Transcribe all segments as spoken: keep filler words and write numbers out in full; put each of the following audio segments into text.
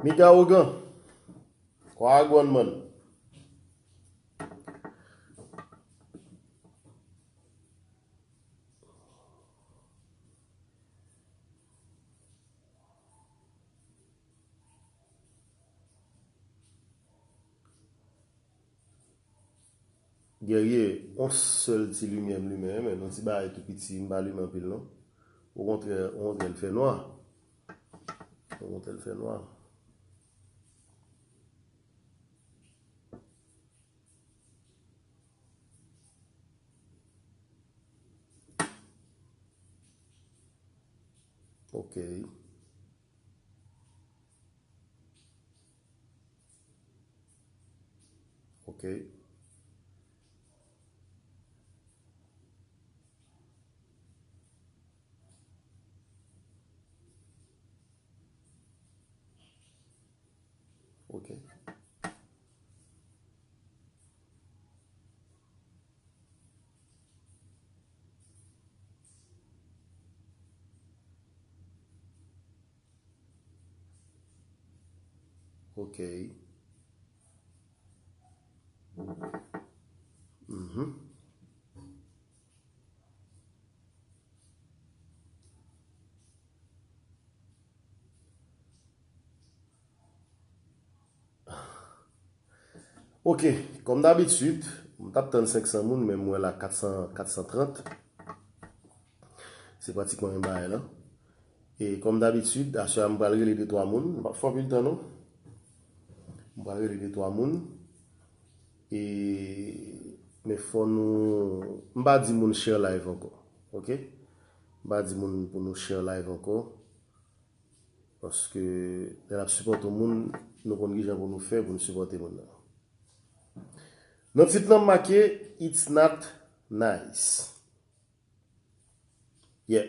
Miga Ogan. Wagwan, man. Guerrier, yon sèl ti limyè m limen, men yon ti bagay tou piti, m pa limen anpil non. Okontrè, okontrè, l fè nwa. Okontrè, l fè nwa. Ok. Ok. Ok. Ok. Mhm. Ok, kòm dabitid, m t ap tann senk san moun, men m wè la kat san, kat san trant. Se pratikman menm bagay la. E kòm dabitid, aswè a m pral rele de twa moun. M p ap fè anpil tan non. M pral rele de twa moun. E, men fò nou, m pa di moun share live ankò. Ok? M pa di moun pou nou share live ankò. Paske lè n ap sipòte yon moun, nou konn kijan pou nou fè pou nou sipòte moun nan. Nan tit lan m make, "It's not nice." Yeah.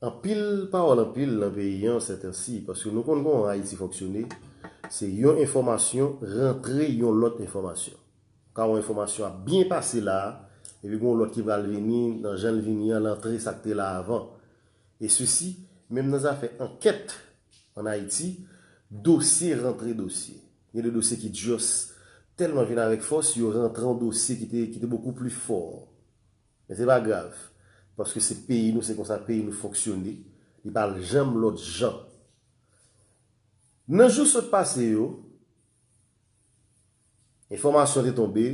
Anpil pawòl anpil nan peyi an sètansi, paske nou konn kòman Ayiti fonksyone, se yon enfòmasyon rantre yon lòt enfòmasyon. Ka yon enfòmasyon ap byen pase la a, epi gen yon lòt ki pral vini, nan jan l vini an, l antre sa k te la avan. E sesi, menm nan zafè ankèt ann Ayiti, dosye rantre dosye. Gen de dosye ki just tèlman vin avèk fòs, yo rantre yon dosye ki te, ki te bokou pli fò. Men se pa grav, paske se peyi nou, se konsa peyi nou fonksyone, li pa janm lòt jan. Nan jou sot pase yo, enfòmasyon te tonbe,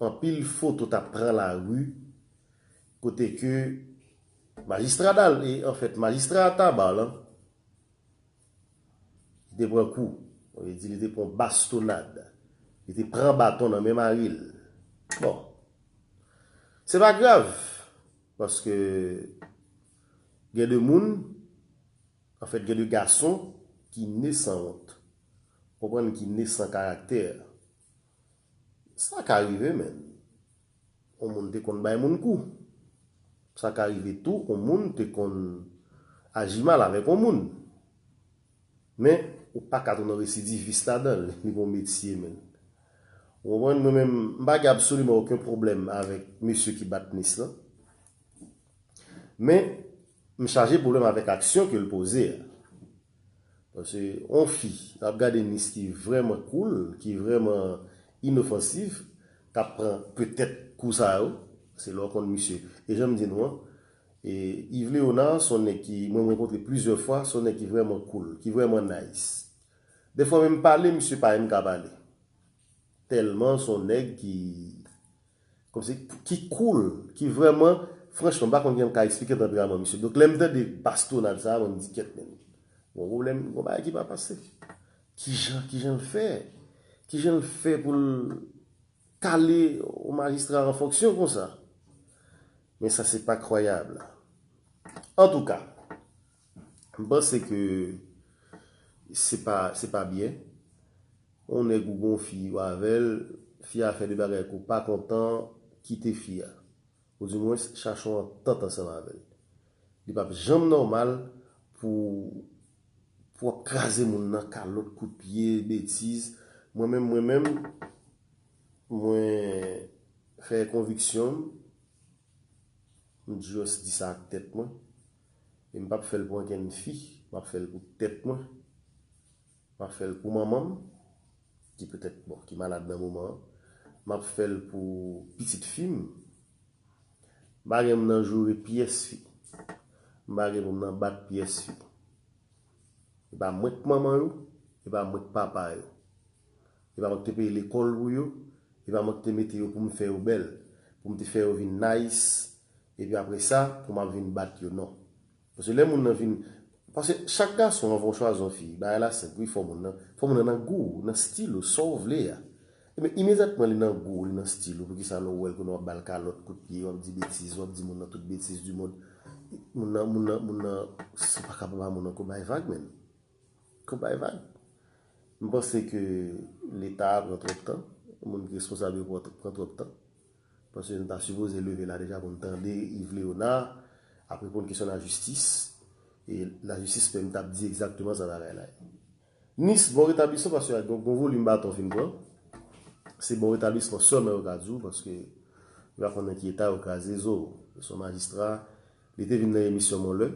anpil foto t ap pran lari, kote ke majistra Dal, e, anfèt, majistra Taba lan, li te pran kou, yo di li te pran bastonad, li te pran baton nan men mari l. Bon, se pa grav, paske gen de moun, anfèt, gen de gason ki ne san wont, konprann, ki ne san karaktè. Sa ka rive, men. Yon moun te konn bay moun kou. Sa ka rive tou, yon moun te konn aji mal avèk yon moun. Men, ou pa ka tounen residivis ladan l, li gon metye, men. Ou konprann, mwen menm, m pa gen absoliman okenn pwoblèm avèk mesye ki bat nis lan. Men, m chaje pwoblèm avèk aksyon ke l poze a. Paske yon fi ap gade nis ki vrèman cool, ki vrèman inofansiv, k ap pran petèt kou sa yo, se lè w konn misye. E jan m di nou an, e Yves Léonard, se yon nèg ki, mwen, mwen rankontre plizyè fwa, se yon nèg ki vrèman cool, ki vrèman nice. Dèfwa menm pale, misye pa menm ka pale. Tèlman se yon nèg ki, kòmsi, ki cool, ki vrèman, franchman, m pa konn kijan m ka eksplike tanperaman misye. Donk, lè m tande bastonad sa a, mwen, m di, "Kèt, men, gon pwoblèm, gon bagay ki pa pase." Kijan, kijan l fè? Kijan l fè pou l kale yon majistra an fonksyon konsa? Men sa, se pa kwayab. Antouka, m panse ke se pa, se pa byen. Yon nèg ou gon fi ou avè l, fi a fè de bagay ke w pa kontan, kite fi a. Ou di mwens chache yon antant ansanm avè l. Li p ap janm nòmal pou, pou w ap kraze moun nan kalòt, kout pye, betiz. Mwen menm, mwen menm, mwen fè konviksyon m, m just di sa ak tèt mwen. E m p ap fè l pou ankenn fi. M ap fè l pou tèt mwen. M ap fè l pou manman m, ki petèt, bon, ki malad nan moman an. M ap fè l pou pitit fi m. M pa gen pou m nan joure pyès fi. M pa gen pou m nan bat pyès fi. E pa mwen k manman yo, e pa mwen k papa yo. E pa mwen k te peye lekòl pou yo, e pa mwen k te mete yo pou m fè yo bèl, pou m te fè yo vin nice, epi apre sa, pou m ap vin bat yo, non. Paske lè moun nan vin, paske chak gason anvan w chwazi yon fi, bagay la senp, wi, fò moun nan, fò moun nan nan gou w, nan stil ou, sa w vle a. Men imedyatman li nan gou w, li nan stil ou, poukisa lè w wè l kounye a w ap ba l kalòt, kout pye, w ap di betiz, w ap di moun nan tout betiz di mond, moun nan, moun nan, moun nan, ou pa ka pran moun nan kou bay vag, menm. Kou bay vag. M panse ke Leta a pran twòp tan, moun ki responsab yo pran, pran twòp tan. Paske nou ta sipoze leve la deja pou n tande Yves Léonard ap reponn kesyon lajistis, e lajistis menm t ap di egzakteman sa bagay la ye. Nice, bon retablisman, paske gon, gon volim baton fin pran. Se bon retablisman sèlman yo ka di w, paske yo pa konn nan ki eta yo kraze zo. Se yon majistra, li te vin nan emisyon m yon lè,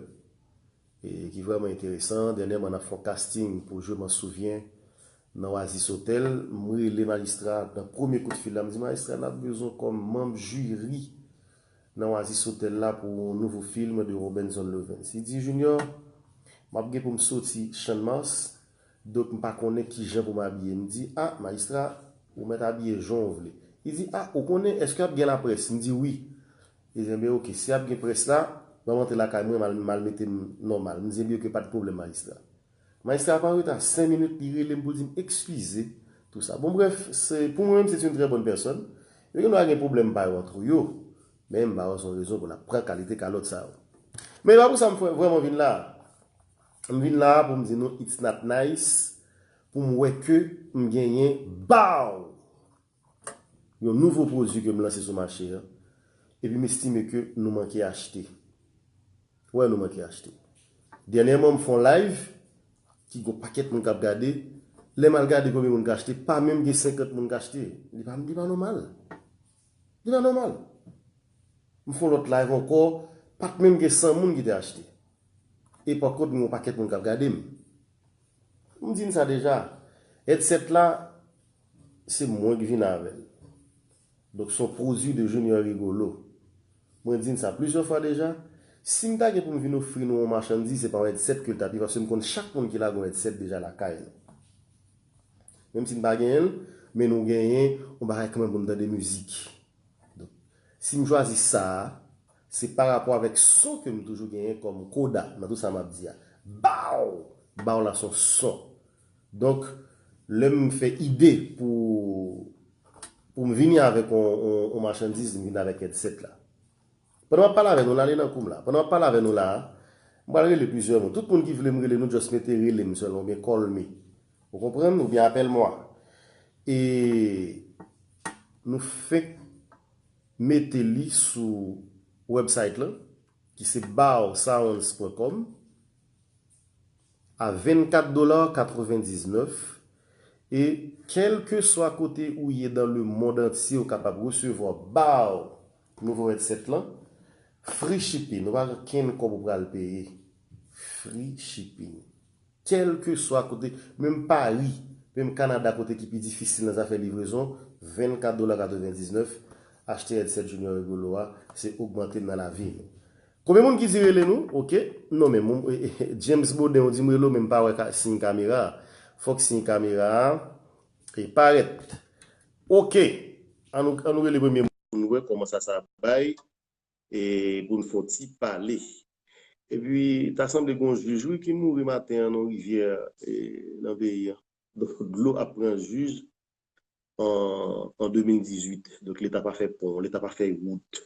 e ki vrèman enteresan. Dènyèman, n ap fè yon casting pou jwe M'en Souviens nan Oasis Hotel. M rele majistra nan premye kout fil la, m di, "Majistra, n ap bezwen w kòm manm jiri nan Oasis Hotel la pou yon nouvo fim de Robenson Levens." Li di, "Junior, m ap gen pou m soti Channmas, donk m pa konnen ki jan pou m abiye." M di, "A, majistra, ou mèt abiye jan w vle." Li di, "A, ou konnen, èske ap gen laprès?" M di, "Wi." Li di, "Enben, oke, si ap gen près la, ban m antre lakay mwen, m al, m al mete m nòmal." M di, "Enben, oke, pa t pwoblèm, majistra." Majistra pa rete a senk minit, li rele m pou l di m eskize, tou sa. Bon, brèf, se, pou mwen menm, se yon trè bòn pèsòn. Yo gen dwa gen pwoblèm pa yo antre yo, men m pa wè se yon rezon pou n ap pran kalite kalòt sa yo. Men e pa pou sa m fè, vrèman vin la. M vin la pou m di nou, it's not nice, pou m wè ke m genyen, baw! Yon nouvo pwodui ke m lanse sou mache a, epi m estime ke nou manke achte. Wè, nou manke achte. Dènyèman, m fè yon live ki gon pakèt moun k ap gade. Lè m al gade konbyen moun k achte, pa menm gen senkant moun k achte. Li pa, li pa nòmal. Li pa nòmal. M fè yon lòt live ankò, pa t menm gen san moun ki te achte. E pa kont, m gen yon pakèt moun k ap gade m. M di n sa deja. Headset la, se mwen ki vin avè l. Donk, se yon pwodui de Junior Rigolo. Mwen di n sa plizyè fwa deja. Si m ta gen pou m vin ofri nou yon machandiz, se pa yon headset ke l t ap ye, paske m konn chak moun ki lage yon headset deja lakay nou. Menm si n pa genyen l, men nou genyen yon bagay kanmenm pou n tande mizik. Donk, si m chwazi sa a, se pa rapò avèk son ke m toujou genyen kòm koda nan tout sa m ap di a. Baw! Baw la se yon son. Donk, lè m fè ide pou, pou m vini avèk yon, yon, yon machandiz, m vin avèk headset la. Pandan m ap pale avè nou la, ale nan kou m la. Pandan m ap pale avè nou la, m pral rele plizyè moun. Tout moun ki vle m rele nou, just mete rele m sèlman, oubyen call me. Ou konprann? Oubyen appelle-moi. E nou fenk mete li sou website lan, ki se baw sounds pwen kòm, a vennkat dola katrevendiznèf. E kèlkeswa kote ou ye dans le monde entier, ou kapab resevwa baw nouvo headset lan, free shipping. Ou pa gen kenn kòb ou pral peye. Free shipping. Kèlkeswa kote, menm Paris, menm Kanada, kote ki pi difisil nan zafè livrezon, vennkat dola katrevendiznèf, achte headset Junior Rigolo a, se ogmante nan lavi nou. Konbyen moun ki di rele nou? Oke, non, men moun, James Baudin, ou di m rele w, men m pa wè ka, siy kamera a. Fòk siy kamera a e parèt. Oke, an nou, an nou rele premye moun, nou wè kòman sa, sa ap bay, e pou n fè yon ti pale. Epi, ta sanble gon jij, wi, ki mouri maten an nan rivyè, e, nan peyi an. Donk, dlo ap pran jij an, an de mil dizuit. Donk, Leta pa fè pon, Leta pa fè wout.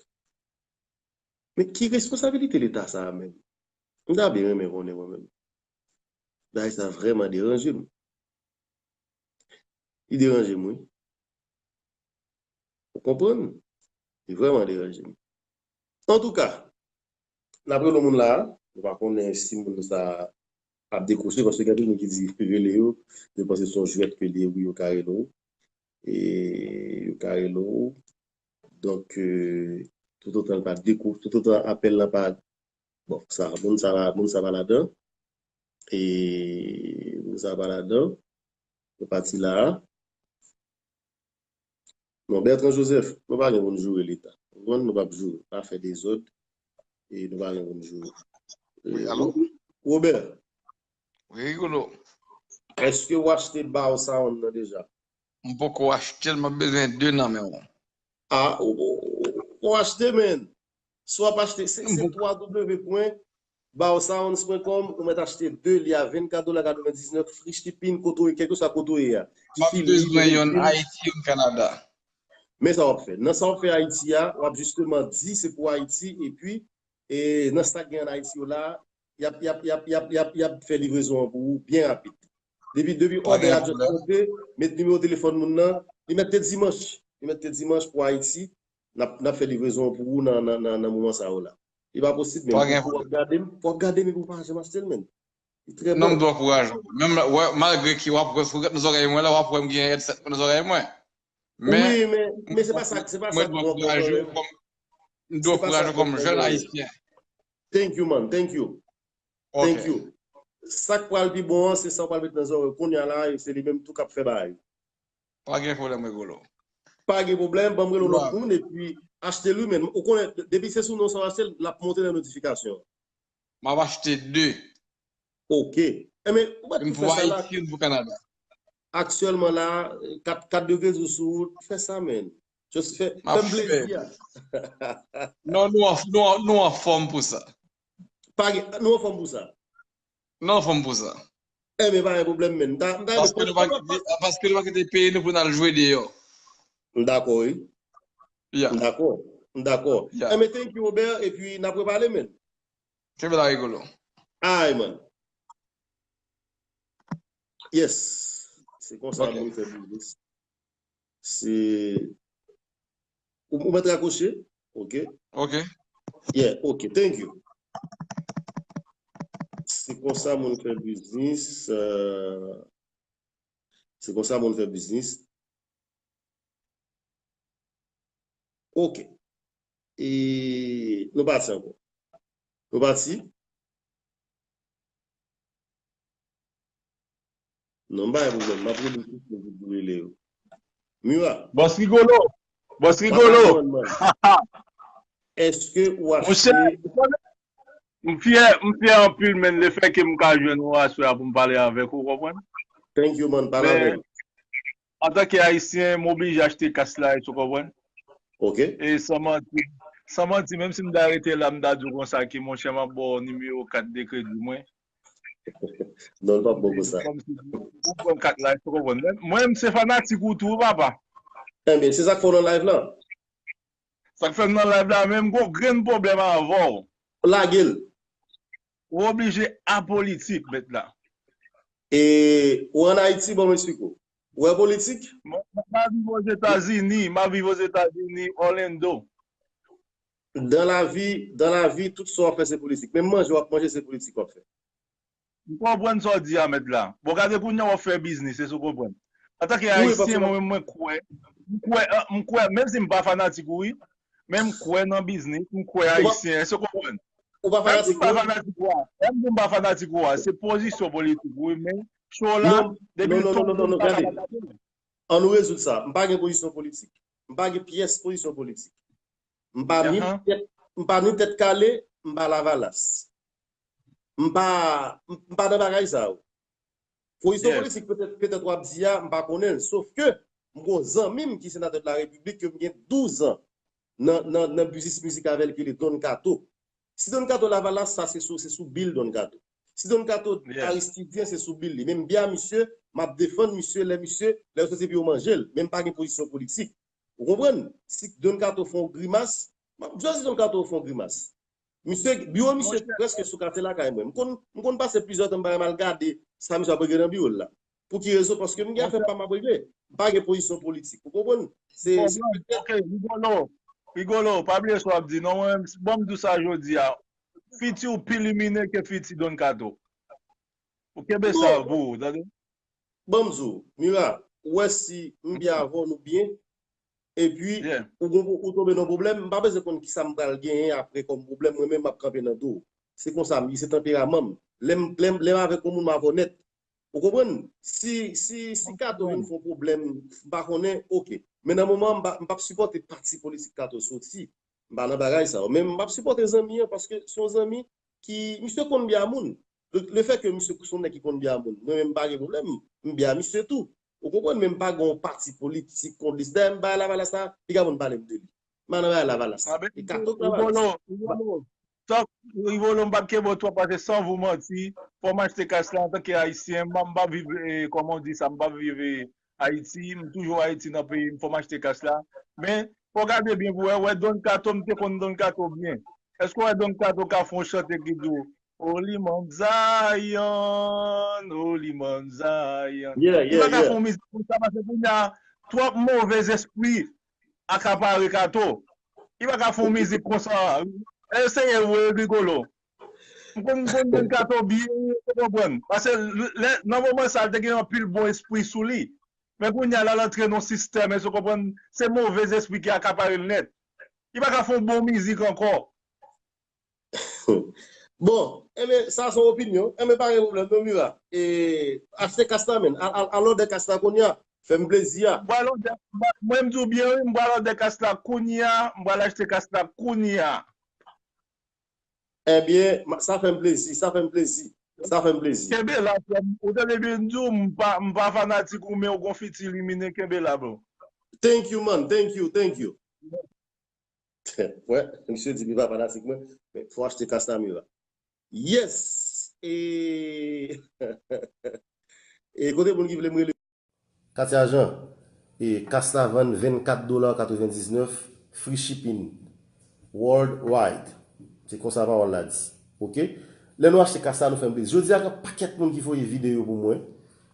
Men ki responsabilite Leta sa a menm? M ta byen renmen konnen mwen menm. Bagay sa vrèman deranje m. Li deranje m, wi. Ou konprann? Li vrèman deranje m. Antouka, n ap rele moun la a. Nou pa konnen si moun sa a ap dekwoche, paske gen anpil moun ki di rele yo, yo panse se yon jwèt ke l ye, wi, yo ka rele w. E yo ka rele w. Donk, euh, toutotan l pa dekwo-, toutotan apèl la pa, bon, sa, moun sa la, moun sa pa ladan. E nou sa pa ladan. Nou pati la a. Non, Bertrand Joseph, nou pa gen pou n joure Leta. Ou konprann, nou p ap joure. Pa fè dezòd. E nou pa gen pou n joure. Wi, alo? Robert. Wi, Rigolo. Èske w achte Bow Sound nan deja? M poko achte l, m ap bezwen de nan men w. A, ou, ou, ou achte, men. Si w ap achte, se, se twa w pwen bawsounds pwen kòm, ou mèt achte de li a vennkat dola katrevendiznèf, free shipping, kote w ye, kèlkeswa kote w ye a. M ap bezwen youn Ayiti, youn Kanada. Men sa w ap fè. Nan sa w ap fè Ayiti a, w ap jisteman di se pou Ayiti, epi, e, nan sa k gen ann Ayiti yo la, y ap, y ap, y ap, y ap, y ap, y ap fè livrezon an pou ou byen rapid. Depi, depi òdè a just monte, met nimewo telefòn moun nan, li mèt te dimanch. Li mèt te dimanch pou Ayiti, n ap, n ap fè livrezon an pou ou nan, nan, nan, nan moman sa yo la. Li pa posib, men. Pou w ap gade m, pou w ap gade m, epi w pa janm achte l, men. Li trè bon. Non, m dwe ankouraje w. Menm lè, wè, malgre ke w ap wè, fouget nan zòrèy mwen la, w ap wè m gen headset nan zòrèy mwen. Men, wi, men, men se pa sa, se pa sa k bon. M dwe ankouraje w kòm jèn ayisyen. Thank you, man. Thank you. Thank you. Sa k pral pi bon an, se sa w pral met nan zòrèy w kounye a la, e se li menm tou k ap fè bagay. Pa gen pwoblèm, Rigolo. Pa gen pwoblèm, ban m rele w lòt moun, epi achte l wi, men. Ou konnen, depi se sou non sa w achte l, l ap monte nan notifikasyon. M ap achte de. Ok. Enben, ou mèt tou fè sa la. Youn pou Ayiti, youn pou Kanada. Aktyèlman la, kat, kat degre sou, sou, fè sa, men. Just fè, fè m plezi a. Non, nou an, nou an, nou anfòm pou sa. Pa gen, nou anfòm pou sa. Nou anfòm pou sa. Enben, pa gen pwoblèm, men. M ta, m ta renmen. Paske nou pa kite, paske nou pa kite peyi nou pou n al jwe deyò. M dakò, wi. M dakò. M dakò. Enben, thank you, Robert, epi n ap repale, men. Kenbe la, Rigolo. Ay, man. Yes. Se konsa moun fè biznis. Se, ou, ou mèt rakwoche? Ok. Ok. Yeah, ok. Thank you. Se konsa moun fè biznis. Euh, se konsa moun fè biznis. Ok. E nou pati ankò. Nou pati? Non, m pa gen pwoblèm. M ap rele tout moun ki vle rele yo. Mira. Bòs Rigolo. Bòs Rigolo. Èske ou achte? Monchè, ou konnen, m fyè, m fyè anpil, men, lefètke m ka jwenn ou aswè a pou m pale avèk ou, ou konprann? Thank you, man. Pale avè m. Antanke Ayisyen, m oblije achte kas la, èske ou konprann? Ok. E san manti, san manti, menm si m ta rete la, m ta di w konsa ke, monchè, m ap ba w nimewo kat de kredi mwen. Non, l p ap bon pou sa. Kòmsi ou pran kat la, èske ou konprann? Mwen, mwen, m se fanatik ou tou, papa. Enben, se sa k fè w nan live la. Sa k fè m nan live la, men m gon grenn pwoblèm avè w. Lage l. Ou oblije apolitik, mèt la. E, ou ann Ayiti, bon, m eksplike w. Ou wè politik? Mwen, m ap viv Ozetazini, m ap viv Ozetazini, Orlando. Dan lavi, dan lavi, tout sa w ap fè se politik. Menm manje w ap manje, se politik w ap fè. M konprann sa w di a, mèt la. Bon, gade kounye a w ap fè biznis, èske w konprann? Antanke Ayisyen, mwen menm, mwen kwè, m kwè, m kwè, menm si m pa fanatik ou, wi, men m kwè nan biznis, m kwè Ayisyen, èske w konprann? Ou pa fanatik ou? Menm si m pa fanatik ou a, menm si m pa fanatik ou a, se pozisyon politik ou, wi, men show la, depi l tonbe, m pa ka pa gade l. An nou rezoud sa. M pa gen pozisyon politik. M pa gen pyès pozisyon politik. M pa ni tèt, m pa ni tèt kale, m pa Lavalas. M pa, m, m pa nan bagay sa yo. Pozisyon politik, petèt, petèt w ap di a, m pa konnen l. Sof ke m gon zanmi m ki senatè de la Repiblik, ke m gen douz an nan, nan, nan biznis mizik avè l, ki rele Don Kato. Si Don Kato Lavalas, sa se sou, se sou bil Don Kato. Si Don Kato Aristidyen, se sou bil li. Men m byen a misye, m ap defann misye, lè misye, lè yo soti pou yo manje l. Men m pa gen pozisyon politik. Ou konprann? Si Don Kato fè yon grimas, m ap jis di Don Kato fè yon grimas. Misye, biwo misye prèske sou katye lakay mwen. M konn, m konn pase plizyè tan m pa janm al gade sa misye ap regle nan biwo l la. Pou ki rezon? Paske m gen afè pa m ap regle. M pa gen pozisyon politik. Ou konprann? Se, se petèt. Ok, Rigolo. Rigolo, pa bliye sa w ap di. Non, mwen, ban m di w sa jodi a. Fiti w pi limine ke fiti Don Kato. Ou kenbe sa pou ou, tande? Ban m di w, Mira, ou wè si m byen avè w, nou byen, epi ou gon, ou tonbe nan pwoblèm, m pa bezwen konn kisa m pral genyen apre kòm pwoblèm, mwen menm m ap kanpe nan do w. Se konsa m ye, se tanperaman m. Lè m, lè m, lè m avèk yon moun, m avè w nèt. Ou konprann? Si, si, si Kato vin fè yon pwoblèm, m pa konnen, oke. Men nan moman, m pa, m p ap sipòte pati politik Kato soti. M pa nan bagay sa yo. Men m ap sipòte zanmi an paske se yon zanmi ki, misye konn byen a moun. Le, le fè ke misye se yon nèg ki konn byen a moun, mwen menm m pa gen pwoblèm, m byen a misye tou. Ou konprann, men m pa gen yon pati politik kont li. Dayè m bay Lavalas la, piga moun pale m de li. M pa nan bagay Lavalas. E Kato k Lavalas. Tank Rigolo, m p ap kenbe w twòp pase san vou manti. Fò m achte kas la antanke Ayisyen. M pa, m p ap viv, eh, kòman w di sa, m p ap viv, eh, Ayiti. M toujou Ayiti nan peyi m. Fò m achte kas la. Men, fò w gade byen pou w wè, wè Don Kato, m te konn Don Kato byen. Èske w wè Don Kato ka fè yon chante ki di w, Holy Mount Zion, Holy Mount Zion. Li pa ka fè yon mizik konsa pase kounye a twòp movèzespri akapare Kato. Li pa ka fè yon mizik konsa. Eseye wè Rigolo. M konn, m konn Don Kato byen, ou konprann. Paske lè, nan moman sa, l te gen anpil bon espri sou li. Men kounye a, l al antre nan yon sistèm, èske w konprann? Se movèzespri ki akapare l nèt. Li pa ka fè yon bon mizik ankò. Bon, enben, sa se yon opinyon. Enben, pa gen pwoblèm, non, Mira. E, achte kas la, menn. Al, al, al òdè kas la kounye a. Fè m plezi a. M pral òdè, mwen, m di w byen, wi, m pral òdè kas la kounye a, m pral achte kas la kounye a. Enben, sa fè m plezi, sa fè m plezi. Sa fè m plezi. Kenbe la, frè m. Ou tande byen m di w, m pa, m pa fanatik ou, men ou gon fiti limine, kenbe la, bro. Thank you, man. Thank you, thank you. Wè, misye di li pa fanatik mwen, men fò achte kas la, Mira. Yes! E, e kote moun ki vle m rele? Katia Jean, e kas la vann vennkat dola katrevendiznèf, free shipping, worldwide. Se konsa pawòl la di. Oke? Lè nou achte kas la, nou fè m plezi. Jodi a, gen pakèt moun ki voye videyo pou mwen.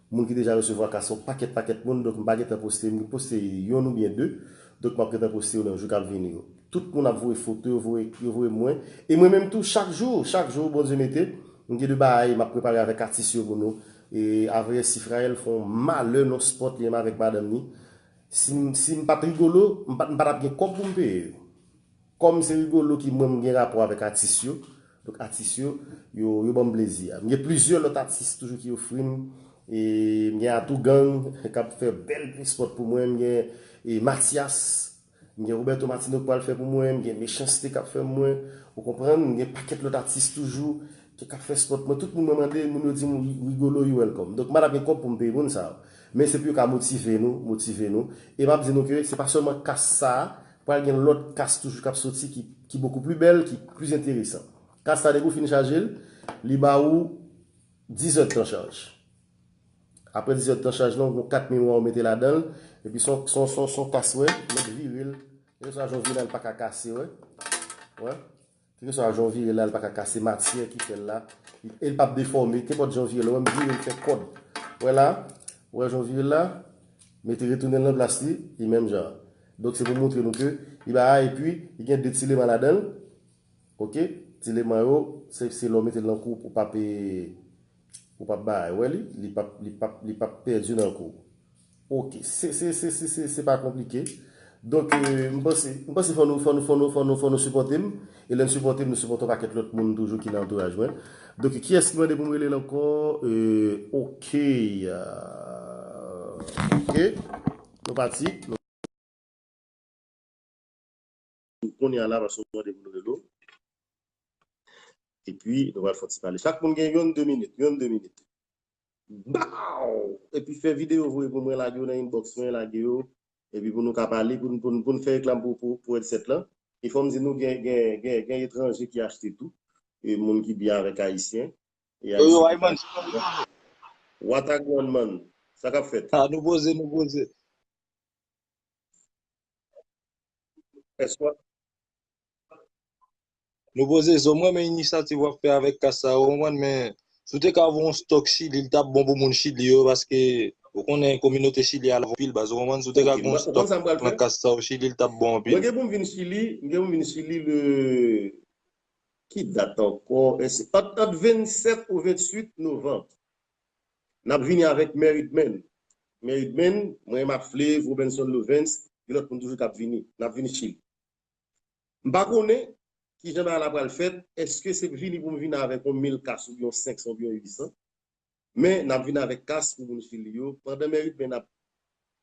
Moun ki deja resevwa kas, yon pakèt, pakèt moun. Donk, m pa gentan poste, m poste youn oubyen de. Donk, m ap gentan poste yo nan jou k ap vini yo. Tout moun ap voye foto, yo voye, yo voye mwen. E mwen menm tou, chak jou, chak jou, Bondye mete, m gen de bagay m ap prepare avèk atis yo pou nou. E avè Sifrael fè yon malè nan spòt li menm avèk madanm li. Si m, si m pa t Rigolo, m pa, m pa t ap gen kòb pou m peye yo. Kòm se Rigolo ki mwen m gen rapò avèk atis yo, donk atis yo, yo, yo ban m plezi a. M gen plizyè lòt atis toujou ki ofri m, e m gen Atougang k ap fè bèl spòt pou mwen, m gen, e, Mathias, m gen Roberto Martino k pral fè pou mwen, m gen Mechanste k ap fè mwen, ou konprann, m gen pakèt lòt atis toujou ki, k ap fè spòt mwen. Tout moun mwen mande, moun yo di m, "Rigolo, you welcome." Donk, m pa t ap gen kòb pou m peye moun sa yo. Men se pou yo ka motive nou, motive nou. E m ap di nou ke se pa sèlman kas sa a, pral gen lòt kas toujou k ap soti ki, ki beaucoup plus bèl, ki plis enteresan. Kas la depi w fin chaje l, li ba ou diz èdtan chaj. Apre diz èdtan chaj la, ou gon kat memwa ou mete ladan l, epi se yon, se yon, se yon, se yon kas, wè, mèt vire l. Kèlkeswa jan w vire l, li pa ka kase, wè. Wè. Kèlkeswa jan w vire l la, li pa ka kase, matyè ki fè l la. E l p ap defòme, kenpòt jan w vire l, wè, m vire l fè kòd. Wè la, wè jan w vire l la, mete retounen l nan plas li, li menm jan. Donk se pou montre nou ke li ba a, epi li gen de ti eleman ladan l. Oke? Ti eleman yo, se, se lè w mete l nan kou, ou p ap, ou p ap bay, wè li, li p ap, li p ap, li p ap pèdi nan kou. Oke, se, se, se, se, se, se pa konplike. Donk, euh, m panse, m panse fò nou, fò nou, fò nou, fò nou, fò nou sipòte m. E lè n sipòte m, nou sipòte yon pakèt lòt moun toujou ki nan antouraj mwen. Donk, kiyès ki mande pou m rele l ankò? Euh, oke, euh, oke. Nou pati. Kounye a la, paske w mande pou nou rele w. Epi, nou pral fè yon ti pale. Chak moun gen yonn, de minit, yonn, de minit. Baw! Epi fè videyo voye pou mwen, lage yo nan inbox mwen, lage yo. Epi pou nou ka pale, pou, n- pou, n- pou n fè reklam pou, pou, pou headset lan. E fò m di nou gen, gen, gen, gen etranje ki achte tou. E moun ki byen avèk Ayisyen. E Yo, yo, Ayisyen ki Ayman, achte. What a grand man. Sa k ap fèt? Ah, nou poze, nou poze. Èske Nou poze zo, mwen renmen inisyativ w ap fè avèk kas sa yo, ou konprann, men si w te ka voye yon stòk Chili, li t ap bon pou moun Chili yo, paske ou konnen kominote Chili a la anpil baz, ou konprann, si w te ka voye yon stòk nan kas sa yo Chili, li t ap bon anpil. Mwen gen pou m vin Chili, mwen gen pou m vin Chili le, ki dat ankò? Ant, ant vennsèt ou vennuit novanm. N ap vini avèk Meridman. Meridman, mwen, Mafle, Robenson Lovens, gen lòt moun toujou k ap vini. N ap vini Chili. M pa konnen kijan bagay la pral fèt, èske se vini pou m vin avèk yon mil kas oubyen yon senk san oubyen yon uit san? Men, n ap vin avèk kas pou moun Chili yo, pandan Men Rudmen ap,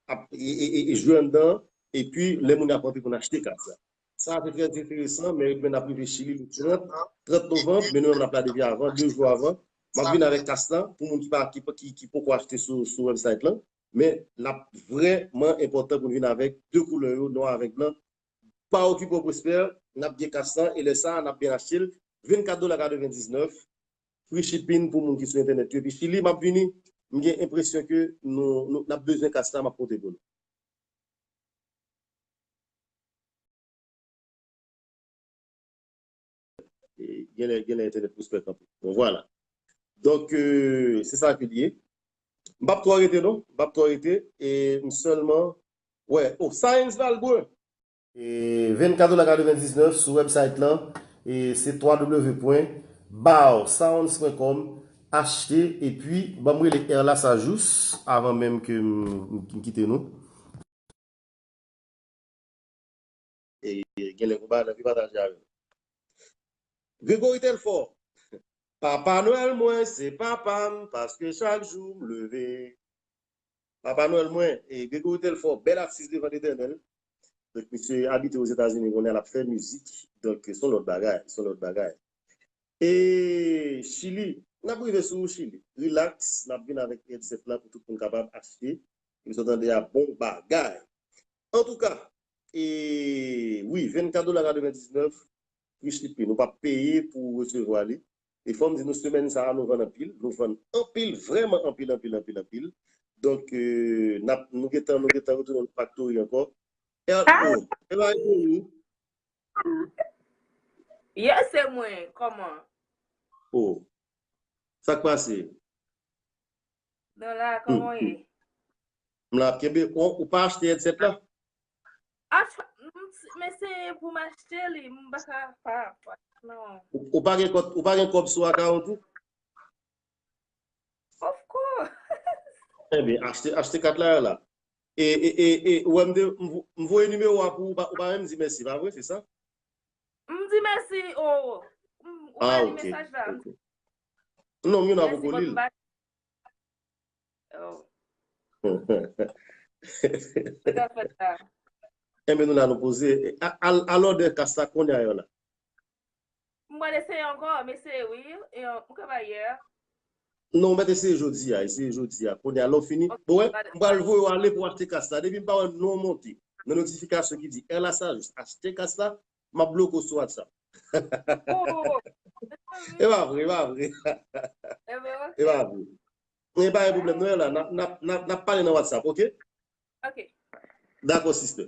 ap e, e, e, e jwe anndan, epi lè moun yo ap rantre pou n achte kas la. Sa se trè enteresan, Men Rudmen ap rive Chili le trant, trant novanm, men nou menm n ap la depi avan, de jou avan. M ap vin avèk kas la pou moun ki pa, ki, ki, ki poko achte sou, sou website lan. Men, l ap vrèman enpòtan pou n vin avèk de koulè yo, nwa avèk blan. Pa okipe w, Prosper, n ap gen kas lan, e lè sa a, n ap byen achte l. Vennkat dola katrevendiznèf, free shipping pou moun ki sou entènèt yo. Epi Chili, m ap vini, m gen enpresyon ke nou, nou, n ap bezwen kas la, m ap pote pou nou. E, genlè, genlè entènèt Prosper kanpe. Bon, vwala. Donk, euh, se sa ke l ye. M p ap twò rete, non. M p ap twò rete. E m sèlman, wè, oh, Science Valbrun. E vennkat dola katrevendiznèf sou website lan. E se w w w pwen bow sounds pwen kòm. Achte, epi ban m rele Erla Sajous avan menm ke m, m, m kite nou. E genlè konba nan pi pataje avè m. Gregory Telfort. Papa Nwèl mwen, se papa m, paske chak jou m leve. Papa Nwèl mwen, e Gregory Telfort, bèl atis devan Letènèl. Donk, misye abite Ozetazini, kounye a l ap fè mizik. Donk, se yon lòt bagay, se yon lòt bagay. E Chili, n ap rive sou ou, Chili. Relax, n ap vin avèk headset la pou tout moun kapab achte. Epi sa w tande a bon bagay. Antouka, e, wi, vennkat dola katrevendiznèf, free shipping. Ou p ap peye pou w resevwa li. E fò m di nou, semèn sa a, nou vann anpil. Nou vann anpil, vrèman anpil, anpil, anpil, anpil. Donk, euh, n ap, nou gentan, nou gentan retounen nan factory ankò. E, ah! Oh, e bagay pou ou. Yes, se mwen. Kòman? Oh. Sa k pase? Non, la, hmm, kòman w ye? M la ap kenbe. Ou, ou pa achte headset la? Ach-, m, men se pou m achte li, m pa ka, pa, pa, non. Ou, ou pa gen kòb, ou pa gen kòb sou akawont ou? Of course. Ebyen, achte, achte kat la, la. E, e, e, e, ou wè m de, m vo-, m voye nimewo a pou ou, ou pa, ou pa menm di mèsi, pa vre, se sa? M di mèsi, oh, m, ou pa li mesaj la. Ah, ok, ok. Non, m youn a poko li l. Oh. Sa k ap fèt la? Enben, nou la, nou poze. A, a, a lòdè kas la, kounye a yo la. M pral eseye ankò, m eseye wi. E, m travay yè. Non, ou mèt eseye jodi a, eseye jodi a. Kounye a, lè w fini. Ok, bon, wè, m pral voye w ale pou w achte kas la. Depi m pa wè non w monte nan notifikasyon ki di Erla Sajous achte kas la, m ap bloke w sou WhatsApp. Oh. E pa vre, e pa vre. E pa vre. E pa gen pwoblèm, non, Erla. N ap, n ap, n ap, n ap pale nan WhatsApp, ok? Ok. Dakò, sister.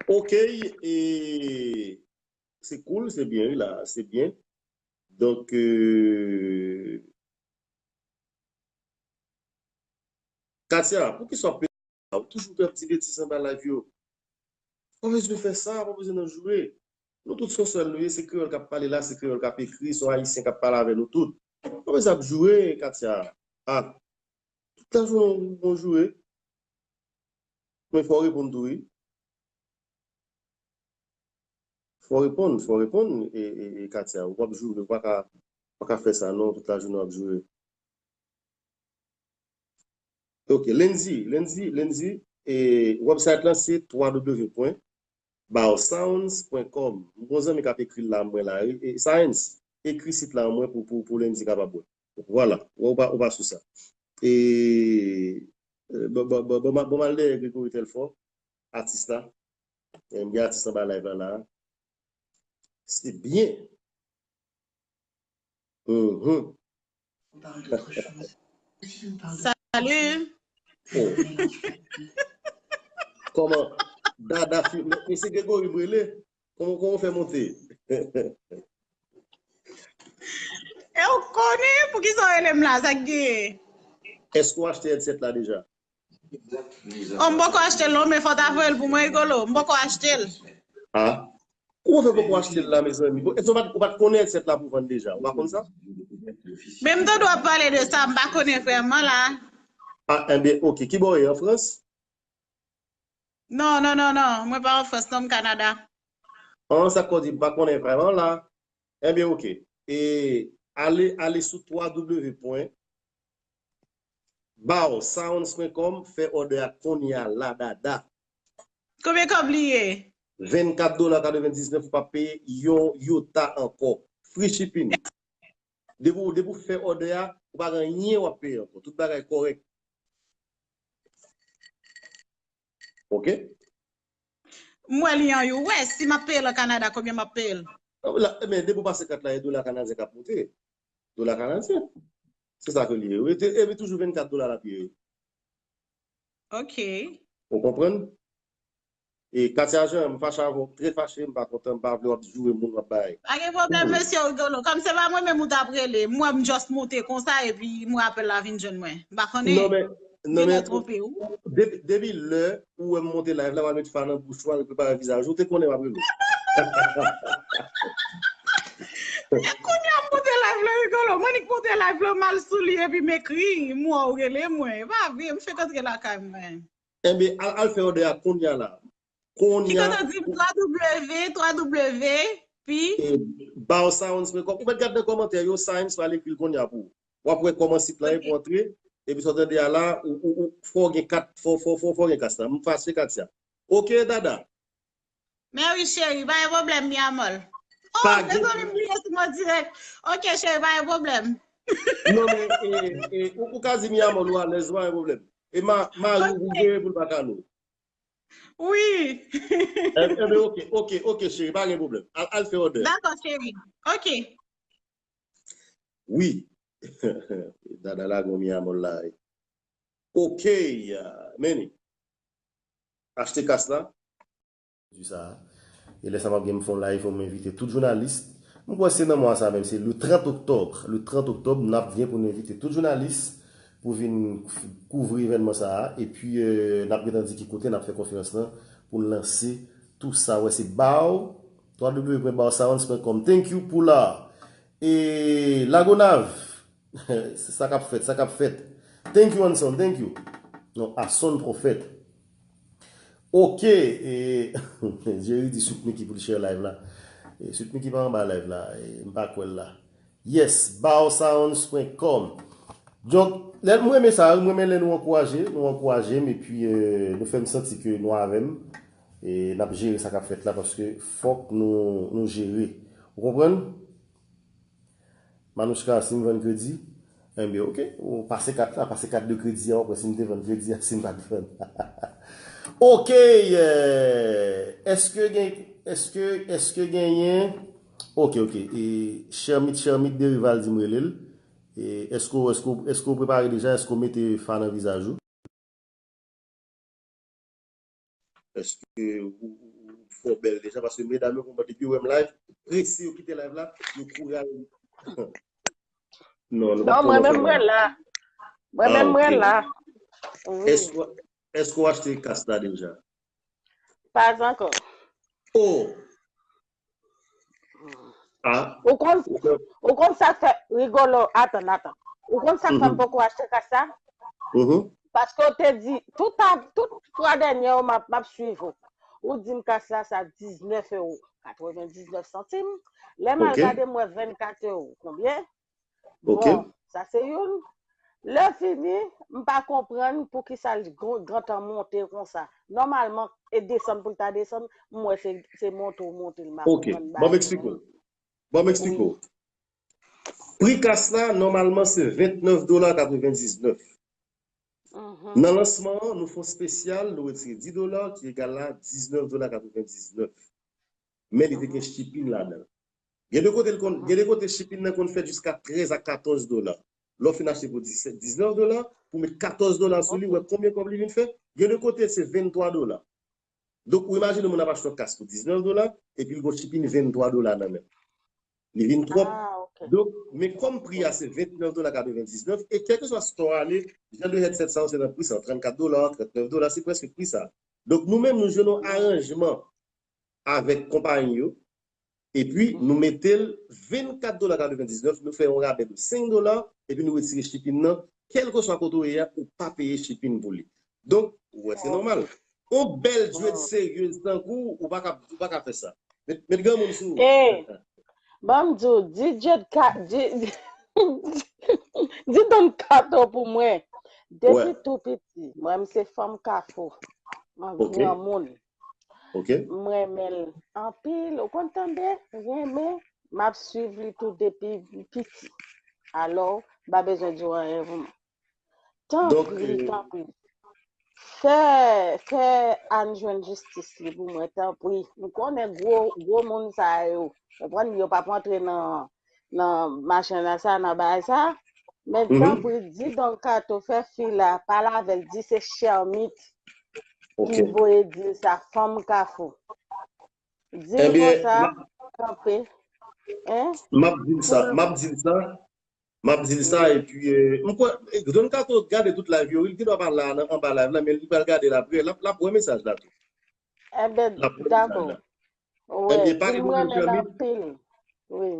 Ok, e se cool, se byen, wi, la, se byen. Donk, euh, Katia, poukisa w ap pede la? Ou toujou ap di betiz anba live yo. Pa bezwen fè sa, pa bezwen nan joure. Nou tout se yon sèl nou ye, se kreyòl k ap pale la, se kreyòl k ap ekri, se yon ayisyen k ap pale avè nou tout. Pa bezwen ap joure, Katia. Ah, tout lajounen w gon joure. Men fò w reponn tou, wi. Fò w reponn, fò w reponn, e, e, e Katia. Ou p ap joure, ou pa ka, pa ka fè sa, non, tout lajounen w ap joure. Ok, lendi, lendi, lendi, e, website lan se twa w w w pwen bowsounds pwen com. M gon zanmi k ap ekri l la, mwen la, e, e, Science, ekri sit la mwen pou, pou, pou lendi kapab wè. Vwala, ou pa, ou pa sou sa. E, e, bon, bon, bon, bon, bon, m al dèyè Gregory Telfort, atis la. E, m gen atis anba live la, la. Se byen. Mhm. Salut. Oh. Kòman? Dada fi, men, men se Gregory m rele. Kòman, kòman w fè monte? E w konnen poukisa w rele m la, sa k genyen? Èske w achte headset la deja? Oh, m poko achte l non, men fò w ta voye l pou mwen, Rigolo. M poko achte l. Ah. Kòman w fè poko achte l la, mezanmi? Bon, èske w pa t, ou pa t konnen headset la pou vann deja? Ou pa konn sa? Men m tande w ap pale de sa, m pa konnen vrèman la. Ah, enben, ok. Ki bò w ye, an Frans? Non, non, non, non. Mwen pa an Frans, non, m Kanada. An, sa k di, m pa konnen vrèman la. Ebyen, oke. E ale, ale sou w w w pwen bawsounds pwen kòm, fè òdè a kounye a la, dada. Konbyen kòb li ye? Vennkat dola katrevendiznèf, ou p ap peye yon yota ankò. Free shipping. Depi w, depi w fè òdè a, ou pa gen anyen w ap peye ankò. Tout bagay kòrèk. Oke? M wè li an U S, si m ap peye l an Kanada, konbyen m ap peye l? La, men depi w pase kat la, e dola kanadyen k ap monte. Dola kanadyen. Se sa ke li ye. Epi toujou vennkat dola l ap ye. Ok. Ou konprann? E Katia Jean, m fache avè w, m trè fache, m pa kontan, m pa vle w ap joure moun w ap bay. Pa gen pwoblèm, mesye Rigolo. Kòm se pa mwen menm ou t ap rele, m wè m just monte konsa epi m wè apèl la vin jwenn mwen. M pa konnen. Non, men, non, men, depi, depi lè ou wè m monte live la, m al met fa nan bouch ou, al prepare vizaj ou, ou te konnen m ap rele w. E kounye a m monte live la, Rigolo. Mwen nik monte live la, m al sou li epi m ekri, m wè w rele mwen. E pa vre, m fèk antre lakay mwen. Enben, al, al fè òdè a kounye a la. Kounye a. Ki kote w di m? W W W, pi? Bawsounds pwen kòm. Ou mèt gade nan kòmantè yo, Sounds pral ekri l kounye a pou ou. W ap wè kòman sit la ye pou antre. Epi sa w tande a la, ou, ou, ou, fò w gen kat, fò, fò, fò, fò w gen kas la. M fache Katia. Oke, dada. Men wi, cheri, pa gen pwoblèm, mi amor. Oh, dezole, m bliye sou mwen dirèk. Oke, cheri, pa gen pwoblèm. Non, men, e, e, ou, ou ka di mi amor, ou alèz, pa gen pwoblèm. E ma, mari ou pou gere pou l pa kale w. Wi. Enben, oke, oke, oke, cheri, pa gen pwoblèm. Al, al fè òdè. Dakò, cheri. Oke. Wi. Dada la gon mi amor la. Oke, men. Achte kas la. Di sa. E lè sa m ap gen m fè yon live, m envite tout jounalis. M kwè se nan mwa sa menm, se le trant oktòb. Le trant oktòb, n ap gen pou n envite tout jounalis pou vin kouvri evènman sa a. Epi, euh, n ap gentan di ki kote n ap fè konferans lan pou n lanse tou sa. Wè, se Baw, w w w pwen baw sounds pwen kòm. Thank you, Poula. E Lagonav, se sa k ap fèt, sa k ap fèt. Thank you, Anson, thank you. Non, Ason Pwofèt. Oke, e, Jerry di Sweet Mickey pou l share live la. E, Sweet Mickey pa anba live la, e, m pa kwè l la. Yes, bawsounds pwen kòm. Donk, lè, mwen renmen sa, mwen renmen lè nou ankouraje, nou ankouraje m, epi, e, nou fè m santi ke nou avè m, e n ap jere sa k ap fèt la, paske fòk nou, nou jere. Ou konprann? Manouchka, si m vann kredi, enben, oke, ou pase kat la, pase kat de kredi a, ou kwè si m te vann kredi a, si m pa t vann. Oke, eh, èske gen, èske, èske genyen, oke, oke, e Chermit, Chermit Derival di m rele l. E èske, èske, èske w prepare deja, èske w mete fa nan vizaj ou? Èske ou, ou, ou fò bèl deja? Paske medam yo konprann depi yo wè m live, prese yo kite live la, yo kouri al. Non, nou pa Non, mwen menm mwen la. Mwen Ah, menm mwen ok. la. Wi. Èske, èske w achte kas la deja? Pas ankò. Oh! Ah, Ou konn, ou konn sa k fè, Rigolo, atann, atann. Ou konn sa k fè m Mhm. poko achte kas la? Mhm. Paske w te di, tout a, tout twa dènye yo, m ap, m ap swiv ou. Ou di m kas la, sa diznèf ewo katrevendiznèf santim. Lè m al Ok. gade, m wè vennkat ewo. Konbyen? Ok. Bon, sa se youn. Lè fini, m pa konprann poukisa l gen, gentan monte konsa. Nòmalman, e desann pou l ta desann, m wè se, se monte w monte l, m pa Ok, konprann ban m bagay eksplike w. Ban m eksplike w. Pri kas la, nòmalman, se vennèf dola katrevendiznèf. Mhm. Nan lansman an, nou fè yon espesyal, nou retire dis dola, ki egal a diznèf dola katrevendiznèf. Men li te gen shipping ladan l. Gen de kote l konn, gen de kote shipping nan konn fèt jiska trèz a katòz dola. Lè w fin achte pou disèt, diznèf dola, pou met katòz dola sou li, ou wè konbyen kòb li vin fè? Gen de kote se venntwa dola. Donk, ou imajine moun ap achte yon kas pou diznèf dola, epi l gon shipping venntwa dola nan men l. Li vin twòp. Ah, ok. Donk, men kòm pri a se venntnèf dola katrevendiznèf, e kèlkeswa store ale, jan de headset sa yo se nan pri sa, trannkat dola, trannèf dola, se prèske pri sa. Donk, nou menm, nou jwenn yon aranjman avèk konpayi yo, epi nou mete l vennkat dola katrevendiznèf, nou fè yon rabè de senk dola, epi nou retire shipping nan, kèlkeswa kote w ye a, ou pa peye shipping pou li. Donk, ou wè, se nòmal. Yon bèl djwèt seryez tankou w, ou pa ka, ou pa ka fè sa. Met, met granmoun sou ou. Ey, ban m di w, di Djed Ka, di, di Don Kato pou mwen. Depi tou piti, mwen, m se fanm Kafou. Mwen granmoun. M renmen l anpil. Ou konn tande? Renmen. M ap swiv li tou depi piti. Alò, m pa bezwen di w anyen pou mwen. Tanpri, tanpri. Fè, fè Ann jwenn jistis li pou mwen, tanpri. M konnen gwo, gwo moun sa yo. Konprann, yo p ap rantre nan, nan machin la sa, nan bagay sa. Men tanpri, di Don Kato fè fi la, pale avè l, di se Chèmit ki voye di l sa, fanm Kafou. Di l konsa, kanpe. Hein? M ap di l sa, m ap di l sa. M ap di l sa, epi, eh, m kwè, eh, Don Kato gade tout live yo, wi, li gendwa pa la nan, anba live la, men li pral gade l apre, l ap, l ap wè mesaj la tou. Enben, dakò. Enben, pale pou mwen, Chèmit.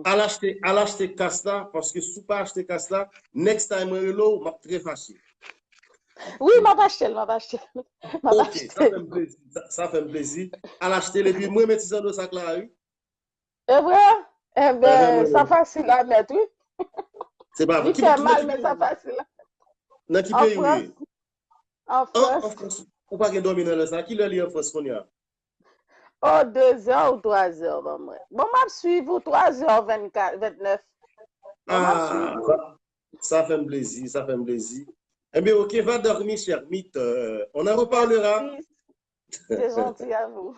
Al achte, al achte kas la, paske si w pa achte kas la, next time mwen rele w, m ap trè fache. Wi, m ap achte l, m ap achte l. M ap achte l. Ok, sa fè m plezi, sa, sa fè m plezi. Al achte l, epi mwen renmen ti zanno sa k la, wi. E vre? Enben, sa fasil a mèt, wi. Se pa vre. Li fè mal, men sa fasil a mèt. Nan ki peyi w ye? An Frans. An Frans. Ou pa gen dòmi nan lè sa. Ki lè li an Frans kounye a? O, de zè ou twa zè, ban mwen. Bon, m ap swiv ou twa zè vennkat, vennèf. Bon, m ap swiv ou. Sa fè m plezi, sa fè m plezi. Enben, ok, va dormir, Chèmit. Euh, on en reparlera. Merci. C'est gentil à vous.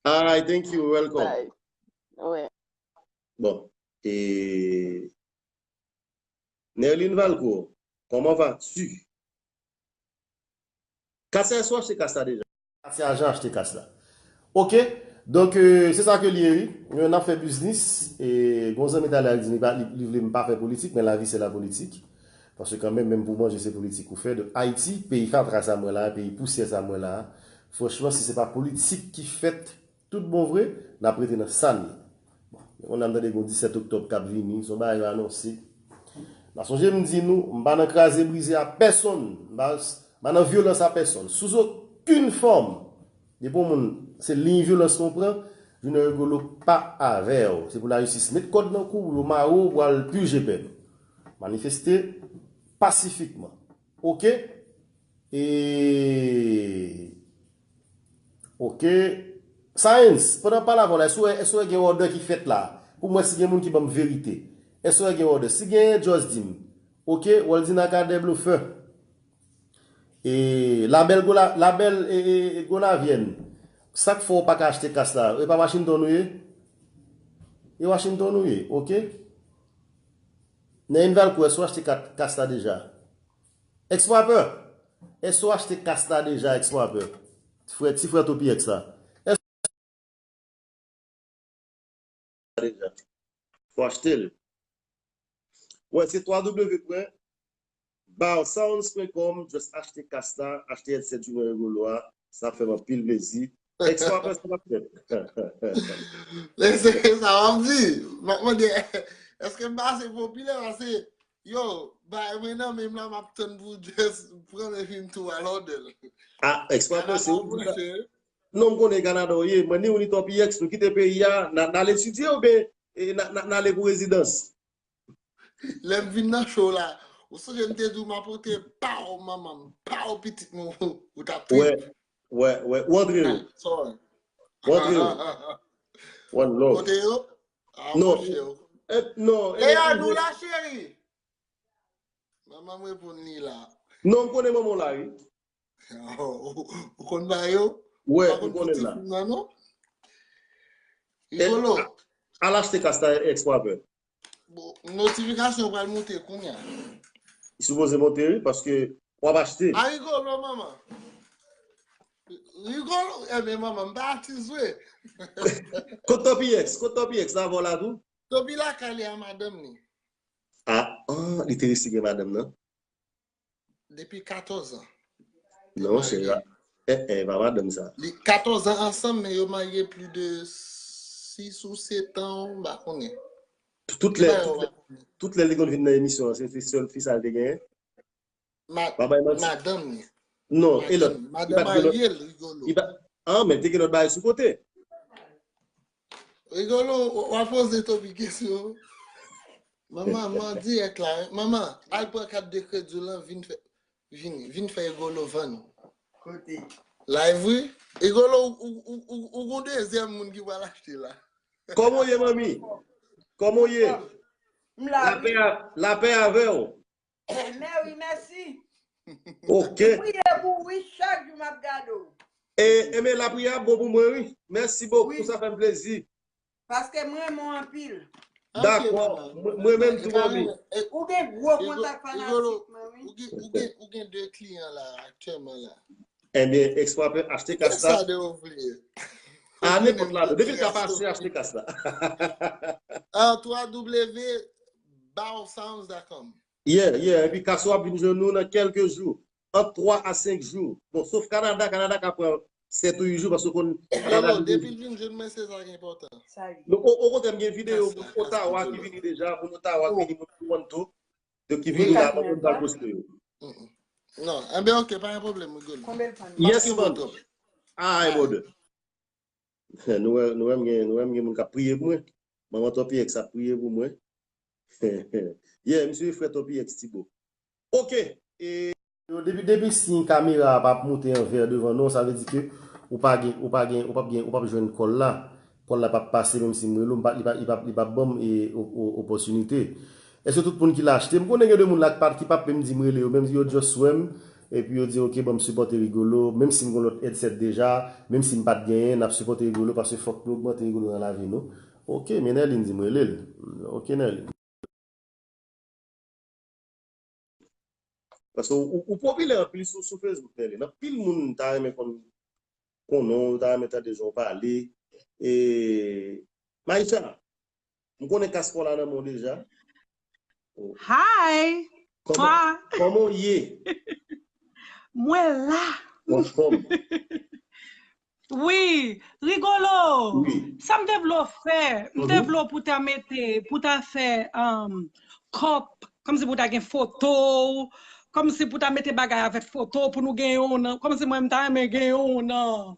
Ay, thank you, welcome. Bye. Ouais. Bon, e Nerline Valcourt, comment vas-tu? Katia, èske w achte kas la deja? Katia Jean achte kas la. Ok, donk, euh, se sa ke li ye, wi. N ap fè biznis, e gon zanmi talè a li di li pa, li, li vle m pa fè politik, men lavi se la politik. Paske kanmenm, menm pou manje, se politik ou fè. Donk, Ayiti, peyi fatra sa mwen la, peyi pousyè sa mwen la, franchman, si se pa politik ki fèt, tout bon vre, n ap rete nan sa n ye. Bon, men kounye a m tande gon disèt oktòb k ap vini, se yon bagay yo anonse. Nan sonje m di nou, m pa nan kraze brize a pèsonn, m pa, m pa nan vyolans a pèsonn. Sou okenn fòm, depi yon moun, se liy vyolans nou pran, Junior Rigolo pa avè w. Se pou lajistis met kòd nan kou w, pou yo mare w, pou al pije pèn. Manifeste pasifikman. Ok? E, ok. Science, pandan m pale avè w la, èske w wè, èske w wè gen òdè ki fèt la? Pou mwen, si gen moun ki ban m verite. Èske w wè gen òdè? Si genyen, just di m. Ok, Waldina Cadet blofè. E, Labèl Gola-, Labèl, e, e, e, Gonavyèn. Sa k fè w pa ka achte kas la? E pa Washington ou ye? E Washington ou ye, ok? Nerline Valcourt, èske w achte kat-, kas la deja? Ex-Frappeur, èske w achte kas la deja, Ex-Frappeur? Frè, ti frè Topi X la. Èske deja? Fò achte l. Wè, se twa w w pwen bar sounds pwen kòm, just achte kas la, achte headset Junior Rigolo a, sa ap fè m anpil plezi. Ex-Frappeur, sa p ap fèt. Men se sa w ap di. M ap mande, èske m pa ase popilè? Paske, yo, bay mwen nan men m la, m ap tann pou just pran l epi m tou al òdè l. Ah, Ex-Frappeur, se ou ki ta... Non, m konnen Kanada w ye. Mwen, ni ou ni Topi X, nou kite peyi a, n a, n al etidye oubyen, e, n a, n a, n ale pou rezidans? Lè m vin nan show la, ou sonje m te di w m ap pote pa w manman m, pa w pitit mwen, ou t ap trip. Wè, wè, wè. Ou antre yo. Ou antre yo. One love. Kote yo? Ah, non, monchè. Eh, non, eh, Leyane, ou la, cheri? Manman m reponn li la. Non, m konnen manman w la, wi. Ou, ou konn ba yo? Wè, m konnen l la. Ou pa konn pou ti fi m nan, non? Rigolo. Al achte kas la, Ex-Frappeur. Bon, notifikasyon pral monte kounye a. Li sipoze monte, wi, paske w ap achte. A, Rigolo, manman. Rigolo, enben, manman, m pa atis vre. Kot Topi X? Kot Topi X? L avè w la tou? Topi lakay li a madanm li. Ah, ah, li te resi gen madanm nan? Depi katòz an. Non, chè, eh, eh, pa madanm sa. Li katòz an ansanm, men yo marye plis de sis ou sèt an, m pa konnen. Tout lè, tout lè, tout lè li konn vin nan emisyon an, se, se sèl fi sa l te genyen? Ma-, madanm li. Non, e lòt? Madanm marye l, Rigolo. Li pa, ah, men te gen lòt bagay sou kote. Rigolo, w ap poze Toby kesyon. Manman, manman dirèk la. Manman, al pran kat de kredi w lan, vin fè, vini, vin fè Rigolo vann ou. Kote? Live, wi. Rigolo, ou, ou, ou, ou gon dezyèm moun ki pral achte la. Kòman w ye, manmi? Kòman w ye? M la, wi. Lapè a, lapè avè w. Mèwi, mèsi. Ok. M priye pou ou, wi, chak jou m ap gade w. E, e men lapriyè a bon pou mwen, wi. Mèsi bokou, sa fè m plezi. Paske m renmen w anpil. Dakò. Mwen, mwen menm tou, manmi. Ou gen gwo kontak fanatik mwen, wi. Ou gen, ou gen, ou gen de kliyan la, aktyèlman la. Ebyen, eksplwate, achte kas la. Sa de ou vle. A nenpòt la, depi l ka pase, achte kas la. Ah, twa w bowsounds dot com. Yeah, yeah. Epi kas ou ap vin jwenn nou nan kèlke jou. Ant twa a senk jou. Bon, sof Kanada, Kanada ka pran sèt ou uit jou, paske w konn Kanada. Hello, depi l vin jwenn mwen, se sa ki enpòtan. Nou, o, okontrè, m gen videyo moun Ottawa ki vini deja, moun Ottawa ki vini, moun Toronto. Yo ki vini la, mwen pral poste yo. Non, enben, ok, pa gen pwoblèm, Rigolo. Yes, man. Ay, brother. Nou wè, nou wè m gen, nou wè m gen moun k ap priye pou mwen. Manman Topi X ap priye pou mwen. Yeah, misye frè Topi X Tibo. Ok. E, yo, depi, depi siy kamera a p ap moute an vè devan non, sa vle di ke ou pa gen, ou pa gen, ou p ap gen, ou p ap jwenn kòl la. Kòl la p ap pase, menm si m rele w, m pa, li p ap, li p ap, li p ap ban m, e, o, o, opòtinite. Èske tout moun ki la achte? M konnen gen de moun la ki p ap, ki p ap menm di m rele yo, menm yo just wè m, epi yo di, "Ok, ban m sipòte Rigolo," menm si m gon lòt headset deja, menm si m pa t genyen, n ap sipòte Rigolo, paske fòk nou ogmante Rigolo nan lavi nou. Ok, men Nerline di m rele l. Ok, Nerline. Paske ou, ou, ou popilè anpil sou, sou Facebook, Nerline. Anpil moun ta renmen konn, konnen w, ta renmen tande jan w pale. E, Maïcha, m konnen kas pa w la nan men w deja. Hi! Kòman, kòman w ye? Mwen la. Ou anfòm? Wi, Rigolo. Wi. Sa m te vle w fè, m te vle w pou ta mete, pou ta fè, um, kòp, kòmsi pou ta gen foto w, kòmsi pou ta mete bagay avèk foto w, pou nou gen yon nan, kòmsi mwen m ta renmen gen yon nan,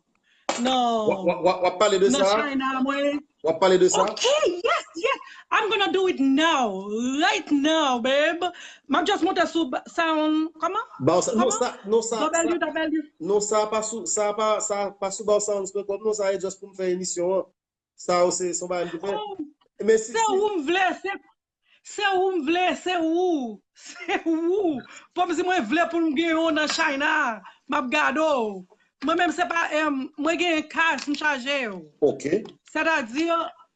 nan, w ap pale de sa? Nan China, mwen. W ap pale de sa? Ok, yes, yes. I'm gonna do it now, right now, babe. M ap just monte sou ba-, sound, kòman? Ba w sa, non, kòman? Sa, non, sa, sa, w w w. Non, sa pa sou, sa pa, sa pa sou ba w sounds point com, non, sa e just pou m fè emisyon an. Sa yo se, se yon bagay m te fè. Oh, men si, se si ou m vle, se, se ou m vle, se ou, se ou. Kòmsi mwen vle pou m gen yon nan China, m ap gade w. Mwen menm se pa, em, mwen gen kas, m chaje yo. Ok. Sètadi,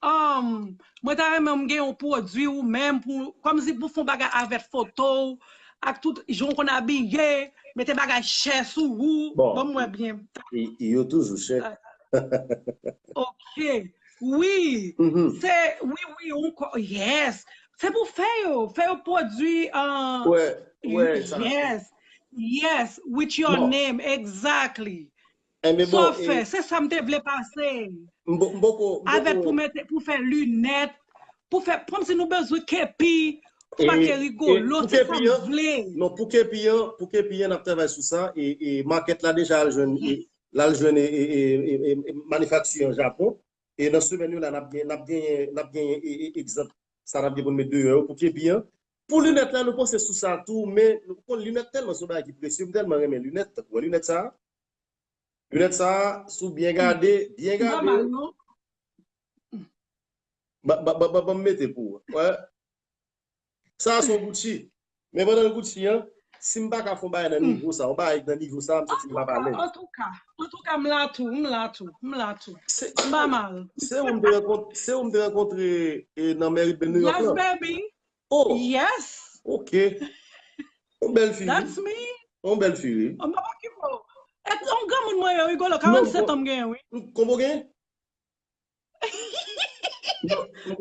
um, mwen ta renmen m gen yon pwodui ou menm pou, kòmsi pou fè yon bagay avèk foto w, ak tout jan w konn abiye, mete bagay chè sou ou. Bon. Ban m wè byen. Y-, yo toujou chè. Ah. Ok. Wi. Mhm. Se, wi, wi, ou ko-, yes. Se pou fè yo, fè yo pwodui, uh, wè, wè, sa. Yes. Yes, with your name, exactly. Enben, bon, sa w fè, e, se sa m te vle pase. M po-, m poko, m poko. Avèk pou mete, pou fè linèt, pou fè, kòmsi nou bezwen kepi, pou make Rigolo, se sa m vle. Non, pou kepi an, pou kepi an, n ap travay sou sa, e, e makèt la deja al jwenn, e, l al jwenn, e, e, e, e, e, manifakti an Japon. E nan semèn yo la, n ap gen, n ap genyen, n ap genyen, e, e, egzanp, sa n ap gen pou n met deyò yo, pou kepi an. Pou linèt la, nou panse sou sa tou, men nou konn linèt tèlman se yon bagay ki presye, m tèlman renmen linèt, tankou wè linèt sa a. Linèt sa a, si w byen gade, byen gade. Nòmal, non? Ba, ba, ba, ba, ban m mete pou ou. Wè. Sa a se yon Gucci. Men pandan l Gucci an, si m pa ka fè yon bagay nan nivo sa, yon bagay nan nivo sa, m santi m p ap alèz. Antouka, antouka, antouka, m la tou, m la tou, m la tou. M pa mal. Se ou m te rankont-, se ou m te rankontre, e, nan mèri de New York lan? Yes, baby. Oh! Yes! Ok. Yon bèl fi, wi. That's me. Yon bèl fi, wi. Oh, m pa okipe w. E, yon granmoun mwen ye, Rigolo, karannsenk an m genyen, wi. Konbyen w genyen?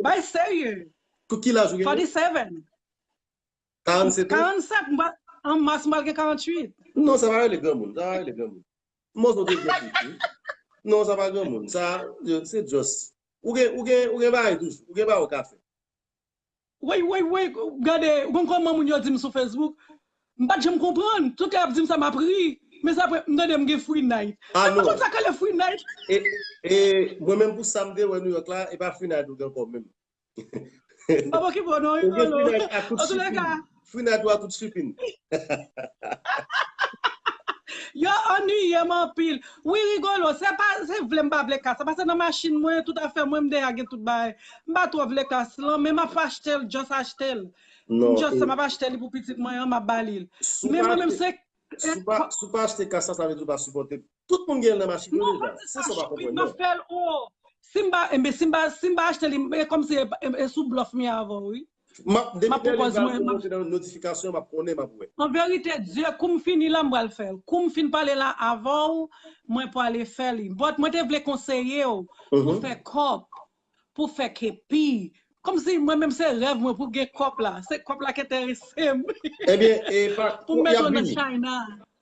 Bay serye. Ki laj ou genyen? Forty-seven. Karannsenk an? Karannsenk, m pa, an mas, m pral gen karannwit. Non, sa pa rele granmoun, sa pa rele granmoun. M panse w te granmoun, wi. Non, sa pa granmoun, sa, se just. Ou gen, ou gen, ou gen bagay toujou, ou gen bagay ou ka fè. Wey, wey, wey, gade, ou konn kòman moun yo di m sou Facebook? M pa t janm konprann. Tout lè y ap di m sa, m ap ri. Men sa, m tande m gen free night. Ah, non. Ou konn sa k rele free night? E, e mwen menm, pou sa m te wè New York la, e pa free night ou gen ankò menm. M pa okipe w non, Ou gen free night a tout shipping. Free night ou a tout shipping. Yo annuiye m anpil. Wi, Rigolo, se pa, se vle m pa vle kas la. Pase nan machin mwen, tout afè mwen, m deja gen tout bagay. M pa twò vle kas lan, men m ap achte l, just achte l. Non, just, m ap achte li pou pitit mwen an, m ap ba li l. Men mwen menm, se si w pa, si w pa achte kas la, sa vle di w pa sipòte. Tout moun gen l nan machin yo deja. Se sa w pa konprann, non. M ap fè l, o. Si m pa, enben, si m pa, si m pa achte li, e kòmsi e, e, e sou blòf m ye avè w, wi. M ap, depi lè li va monte nan notifikasyon, m ap konnen, m ap wè. An verite, Dye, kou m fini la, m pral fè l. Kou m fin pale la avè w, mwen pwale fè li. But mwen te vle konseye w pou fè kòb, pou fè kepi. Kòmsi mwen menm se rèv mwen pou gen kòb la. Se kòb la ki enterese m. Ebyen, e pa, pou m mete w nan China.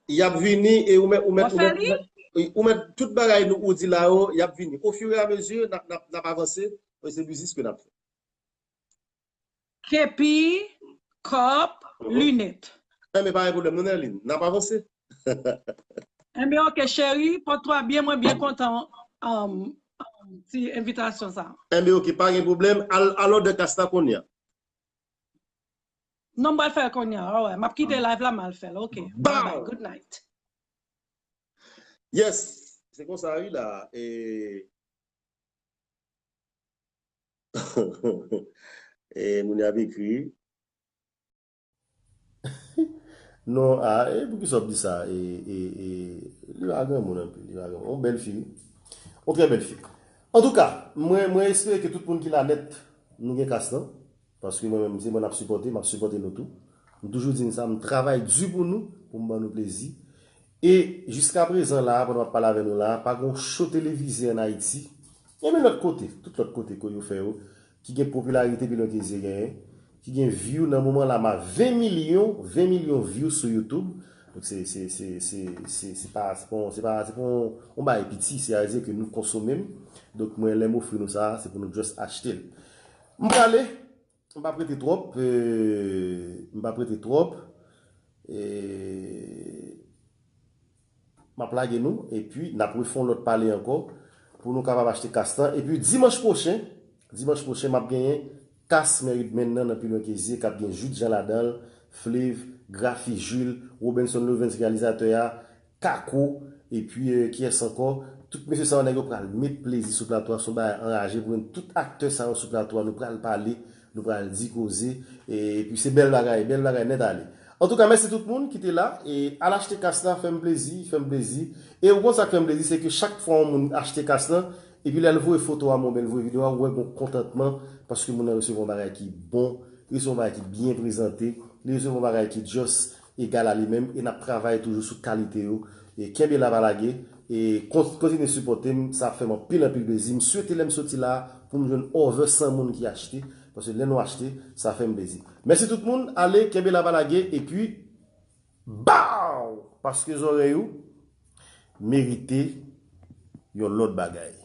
Y ap vini e ou mèt, ou mèt, ou mèt, ou mèt, ou mèt tout bagay nou ou di la yo, y ap vini. Au fur et à mesure, n ap, n ap, n ap avanse, e se biznis ke n ap fè. Kepi, kòb, linèt. Enben, pa gen pwoblèm, non, Nerline, n ap avanse. Enben, oke, cheri, pòte w byen, mwen byen kontan, um, um, ti envitasyon sa. Enben, oke, pa gen pwoblèm, al, al òdè kas la kounye a. Non, m pral fè l kounye a, alright, m ap kite live la, m al fè l, oke. Bye bye, good night. Yes, se konsa, wi, la, e, e, moun y ap ekri. Non, a, e, poukisa w ap di sa? E, e, e, li pa granmoun anpil, li pa granmoun. Yon bèl fi, wi. Yon trè bèl fi. Antouka, mwen, mwen espere ke tout moun ki la nèt, nou gen kas lan. Paske mwen menm, se mwen n ap sipòte, m ap sipòte nou tou. M toujou di n sa, m travay di pou nou, pou m ban nou plezi. E jiskaprezan la, pandan m ap pale avè nou la, pa gen yon cho televize ann Ayiti, e menm lòt kote, tout lòt kote ke yo fè yo, ki gen popilarite Pilon Kezi genyen, ki gen view nan moman la, m a ven milyon, ven milyon view sou YouTube. Donk se, se, se, se, se, se pa, se pa, se pa, se pa yon, yon bagay piti, se a di ke nou konsome m. Donk mwen, lè m ofri nou sa, se pou nou just achte l. M prale, M p ap rete twòp, e, m p ap rete twòp, e, m ap lage nou, epi n ap refè yon lòt pale ankò, pou nou kapab achte kas lan. Epi dimanch pwochen, dimanch pwochen, m ap genyen kas Mary Edmond nan, nan Pilon Kezi, k ap gen Jude Jean ladan l, Flave, Grafi Jules, Robenson Lovens, reyalizatè a, Kako, epi, e, kiyès ankò? Tout mesye sa yo, nèg yo pral met plezi sou plato a, se yon bagay anraje pou nou. Tout aktè sa yo sou plato a, nou pral pale, nou pral di koze, e, epi se bèl bagay, bèl bagay nèt ale. Antouka, mèsi tout moun ki te la, e al achte kas la, fè m plezi, fè m plezi. E ou konn sa k fè m plezi, se ke chak fwa yon moun achte kas lan, epi lè l voye foto a mwen, oubyen l voye videyo a, ou wè gon kontantman, paske moun nan resevwa yon bagay ki bon, resevwa yon bagay ki byen prezante, li resevwa yon bagay ki just, egal a li menm, e n ap travay toujou sou kalite yo. E kenbe la, pa lage, e kon-, kontinye sipòte m, sa ap fè m anpil, anpil plezi. M swete lè m soti la, pou m jwenn over san moun ki achte, paske lè nou achte, sa fè m plezi. Mèsi tout moun, ale, kenbe la, pa lage, epi, baw! Paske zòrèy ou merite yon lòt bagay.